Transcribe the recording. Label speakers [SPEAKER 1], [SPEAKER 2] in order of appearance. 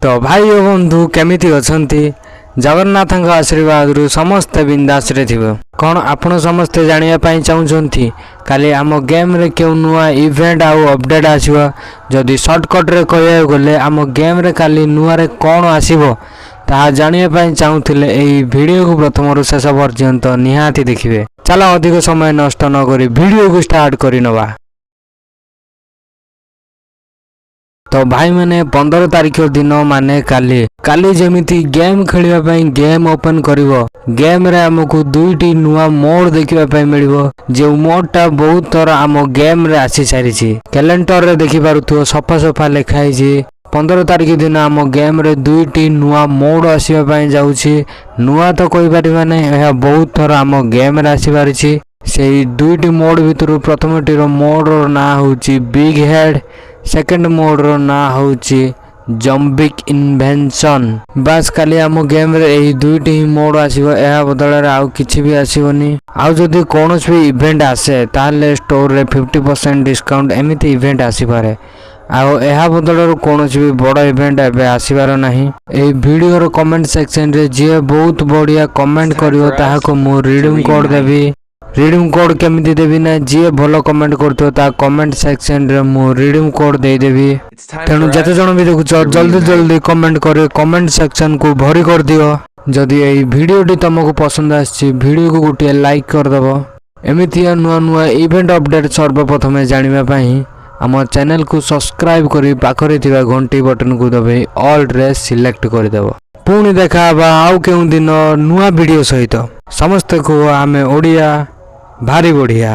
[SPEAKER 1] ତ ଭାଇ ଓ ବନ୍ଧୁ, କେମିତି ଅଛନ୍ତି? ଜଗନ୍ନାଥଙ୍କ ଆଶୀର୍ବାଦରୁ ସମସ୍ତେ ବିନ୍ଦାସରେ ଥିବେ। କ'ଣ ଆପଣ ସମସ୍ତେ ଜାଣିବା ପାଇଁ ଚାହୁଁଛନ୍ତି, କାଲି ଆମ ଗେମ୍ରେ କେଉଁ ନୂଆ ଇଭେଣ୍ଟ ଆଉ ଅପଡ଼େଟ୍ ଆସିବ? ଯଦି ସର୍ଟକଟ୍ରେ କହିବାକୁ ଗଲେ, ଆମ ଗେମ୍ରେ କାଲି ନୂଆରେ କ'ଣ ଆସିବ, ତାହା ଜାଣିବା ପାଇଁ ଚାହୁଁଥିଲେ ଏହି ଭିଡ଼ିଓକୁ ପ୍ରଥମରୁ ଶେଷ ପର୍ଯ୍ୟନ୍ତ ନିହାତି ଦେଖିବେ। ଚାଲ, ଅଧିକ ସମୟ ନଷ୍ଟ ନକରି ଭିଡ଼ିଓକୁ ଷ୍ଟାର୍ଟ କରିନେବା। ତ ଭାଇମାନେ, 15 ତାରିଖ ଦିନ, ମାନେ କାଲି, କାଲି ଯେମିତି ଗେମ୍ ଖେଳିବା ପାଇଁ ଗେମ୍ ଓପନ୍ କରିବ, ଗେମ୍ରେ ଆମକୁ ଦୁଇଟି ନୂଆ ମୋଡ୍ ଦେଖିବା ପାଇଁ ମିଳିବ, ଯେଉଁ ମୋଡ୍ଟା ବହୁତ ଥର ଆମ ଗେମ୍ରେ ଆସି ସାରିଛି। କ୍ୟାଲେଣ୍ଡରରେ ଦେଖିପାରୁଥିବ, ସଫା ସଫା ଲେଖା ହେଇଛି। 15 ତାରିଖ ଦିନ ଆମ ଗେମ୍ରେ ଦୁଇଟି ନୂଆ ମୋଡ୍ ଆସିବା ପାଇଁ ଯାଉଛି। ନୂଆ ତ କହିପାରିବା ନାହିଁ, ଏହା ବହୁତ ଥର ଆମ ଗେମ୍ରେ ଆସିପାରିଛି। ସେଇ ଦୁଇଟି ମୋଡ୍ ଭିତରୁ ପ୍ରଥମଟିର ମୋଡ୍ର ନାଁ ହେଉଛି ବିଗ୍ ହେଡ୍, ସେକେଣ୍ଡ ମୋଡ୍ର ନାଁ ହେଉଛି ଜମ୍ବିକ୍ ଇନଭେନସନ୍। ବାସ୍, କାଲି ଆମ ଗେମ୍ରେ ଏହି ଦୁଇଟି ହିଁ ମୋଡ୍ ଆସିବ। ଏହା ବଦଳରେ ଆଉ କିଛି ବି ଆସିବନି। ଆଉ ଯଦି କୌଣସି ବି ଇଭେଣ୍ଟ ଆସେ, ତାହେଲେ ଷ୍ଟୋରରେ 50% ଡିସକାଉଣ୍ଟ, ଏମିତି ଇଭେଣ୍ଟ ଆସିପାରେ। ଆଉ ଏହା ବଦଳରେ କୌଣସି ବି ବଡ଼ ଇଭେଣ୍ଟ ଏବେ ଆସିବାର ନାହିଁ। ଏହି ଭିଡ଼ିଓର କମେଣ୍ଟ ସେକ୍ସନରେ ଯିଏ ବହୁତ ବଢ଼ିଆ କମେଣ୍ଟ କରିବ, ତାହାକୁ ମୁଁ ରିଡ଼ିମ୍ କୋଡ଼୍ ଦେବି। ରିଡ଼ିମ୍ କୋଡ଼୍ କେମିତି ଦେବି ନା, ଯିଏ ଭଲ କମେଣ୍ଟ କରୁଥିବ, ତା କମେଣ୍ଟ ସେକ୍ସନରେ ମୁଁ ରିଡ଼ିମ୍ କୋଡ଼୍ ଦେଇଦେବି। ତେଣୁ ଯେତେ ଜଣ ବି ଦେଖୁଛ, ଜଲ୍ଦି ଜଲ୍ଦି କମେଣ୍ଟ କରି କମେଣ୍ଟ ସେକ୍ସନକୁ ଭରି କରିଦିଅ। ଯଦି ଏହି ଭିଡ଼ିଓଟି ତମକୁ ପସନ୍ଦ ଆସିଛି, ଭିଡ଼ିଓକୁ ଗୋଟିଏ ଲାଇକ୍ କରିଦେବ। ଏମିତିଆ ନୂଆ ନୂଆ ଇଭେଣ୍ଟ ଅପଡ଼େଟ୍ ସର୍ବପ୍ରଥମେ ଜାଣିବା ପାଇଁ ଆମ ଚ୍ୟାନେଲକୁ ସବସ୍କ୍ରାଇବ୍ କରି ପାଖରେ ଥିବା ଘଣ୍ଟି ବଟନକୁ ଦବାଇ ଅଲ୍ରେ ସିଲେକ୍ଟ କରିଦେବ। ପୁଣି ଦେଖା ହେବା ଆଉ କେଉଁ ଦିନ ନୂଆ ଭିଡ଼ିଓ ସହିତ। ସମସ୍ତେ କୁହ, ଆମେ ଓଡ଼ିଆ ଭାରି ବଢ଼ିଆ।